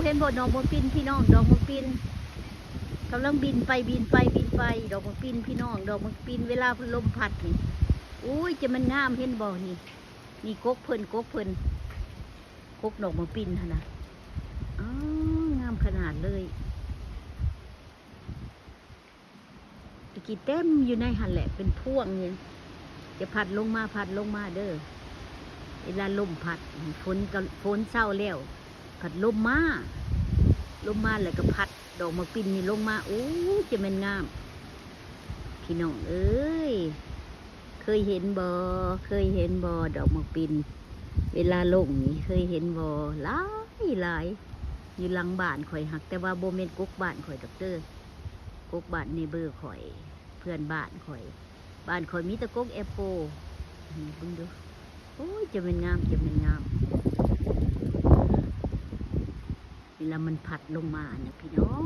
ເຫັນບໍ່ ດອກໝາກປິ່ນພີ່ນ້ອງ ດອກໝາກປິ່ນກຳລັງບິນໄປ ບິນໄປ ບິນໄປ ດອກໝາກປິ່ນພີ່ນ້ອງ ດອກໝາກປິ່ນເວລາລົມພັດນີ້ ໂອ້ຍ ຈະແມ່ນງາມ ເຫັນບໍ່ນີ້ ນີ້ກົກເພິ່ນ ກົກເພິ່ນ ກົກດອກໝາກປິ່ນຫັ້ນນະ ອໍ ງາມຂະໜາດເລີຍ. ຕະກີ້ເຕັມຢູ່ໃນຫັ້ນແຫຼະ ເປັນພວງນີ້ ຈະພັດລົງມາ ພັດລົງມາເດີ ເວລາລົມພັດ ຝົນກໍ ຝົນເຊົາແລ້ວ ພັດລົມມາ ລົມມາແລ້ວກໍພັດດອກໝາກປິ່ນນີ້ລົງມາ ໂອ້ ຈະແມ່ນງາມ ພີ່ນ້ອງເອີຍ ເຄີຍເຫັນບໍ່ ເຄີຍເຫັນບໍ່ ດອກໝາກປິ່ນເວລາລົງນີ້ ເຄີຍເຫັນບໍ່ ຫຼາຍໆ ຢູ່ຫຼັງບ້ານຂ້ອຍ ຫາກແຕ່ວ່າບໍ່ແມ່ນກົກບ້ານຂ້ອຍດອກເດີ ກົກບ້ານເນເບີຂ້ອຍ ເພື່ອນບ້ານຂ້ອຍ ບ້ານຂ້ອຍມີແຕ່ກົກແອບໂປ ນີ້ເບິ່ງດູ ໂອ້ຍ ຈະແມ່ນງາມ ຈະແມ່ນງາມ ເວລາມັນພັດລົງມານະ ພີ່ນ້ອງ